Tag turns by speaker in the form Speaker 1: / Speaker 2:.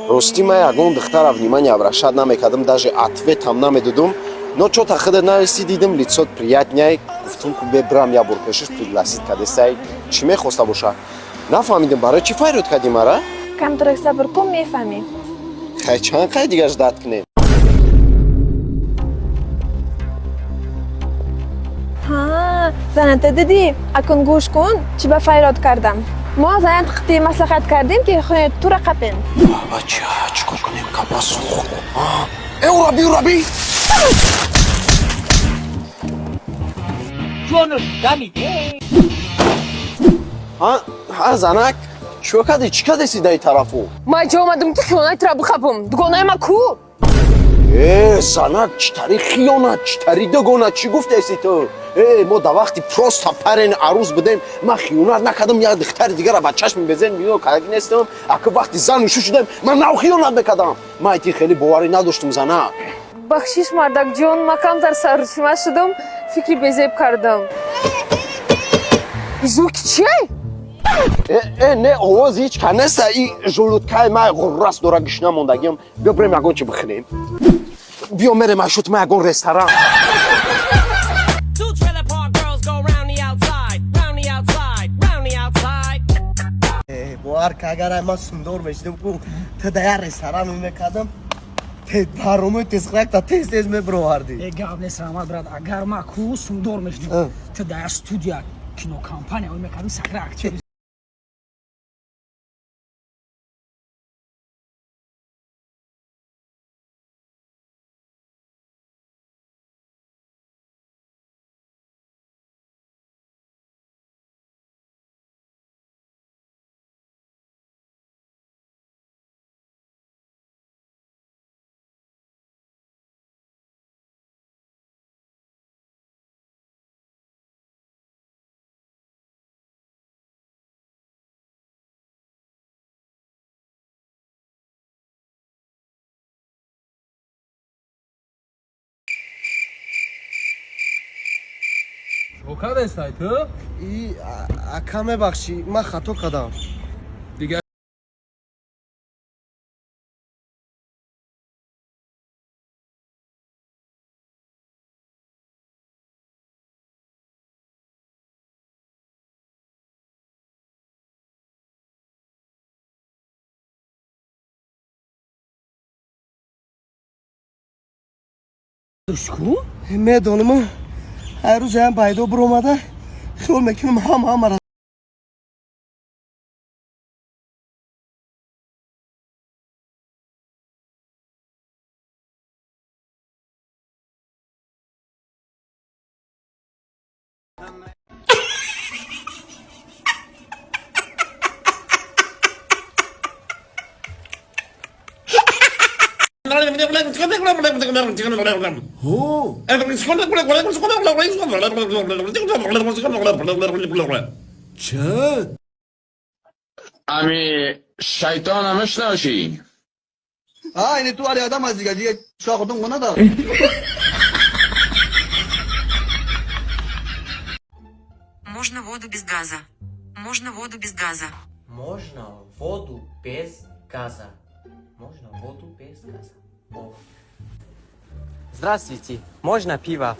Speaker 1: Ростӣ, ман ягон духтара внимание обращать намекардам, даже ответам намедодум. Но чё-то худат нависти, дидим, лицот приятный, гуфтум, ку бебрам, я бор пешиш пригласить кадестай. Чӣ мехоста боша, нафаҳмидим. Барои чӣ фарёд кардӣ мара?
Speaker 2: Камтарак сабр кун, мефаҳмӣ.
Speaker 1: Хай, чанд қай дигар ждать кунем?
Speaker 2: Ҳа, заната дидӣ. Акун гӯш кун, чӣ ба файрод кардам. Мо занат қити маслиҳат кардем, ки хонаи тура қапем.
Speaker 1: Бача, чӣ кор кунем? Капа сӯхт. Э, ураби, ураби!
Speaker 3: Ҷонаш дамиде.
Speaker 1: Ҳа, занак, чӣ кардӣ? Чӣ кардеси даи тарафу?
Speaker 4: Ман ҷо омадам, ки хиёнати тура бихапам. Дугонаи ма ку?
Speaker 1: Э, занак, чӣ тари хиёнат, чӣ тари дугона? Чӣ гуфтеси ту? Э, мо да вақти просто парень арӯз будем, ман хиёнат накардам, як духтари дигара ба чашми безен нигоҳ кардаги нестам. Ака, вақти зану шу шудем, ман нав хиёнат мекардам. Ман айти хеле боварӣ надоштум, занак.
Speaker 4: Бахшиш, мардакҷон, ман камтар сарусима шудам, фикри безеб кардам. Звуки чие?
Speaker 1: Э, э, не, овоз ҳеҷ ка неста. И желудкаи ман ғуррас дора, гишна мондагиам. Биё, бирем, ягон чи бихӯрем. Биё, мерем ашут ма ягон ресторан.
Speaker 5: Two trailer park girls go round the outside, round the outside, round the outside.
Speaker 6: Бовар ка, агар ман сундор мешидам ку, ту да як ресторан мекардам, баромои тезхӯракта тез тез мебировардӣ.
Speaker 7: Э, гап нест, раҳмат, брат. Агар ма ку сундор мешидам, ту дар як студия, кинокомпания мекардӣ, сакра актёр.
Speaker 8: Кадестай ту?
Speaker 6: И ака, мебахшӣ, ман хато кардам.
Speaker 8: Дигар.
Speaker 7: Ку?
Speaker 6: Медонам, ҳар рӯз ям пайдо биромада, хиёл мекунам, ҳама ҳамара.
Speaker 8: Ча?
Speaker 9: Ами шайтона мешношӣ?
Speaker 6: А, ини ту али адам аз дига дига шохудун гуна.
Speaker 10: Можно воду без газа. Можно воду без газа.
Speaker 11: Можно воду без газа. Можно воду без газа. О. Здравствуйте, можно пиво?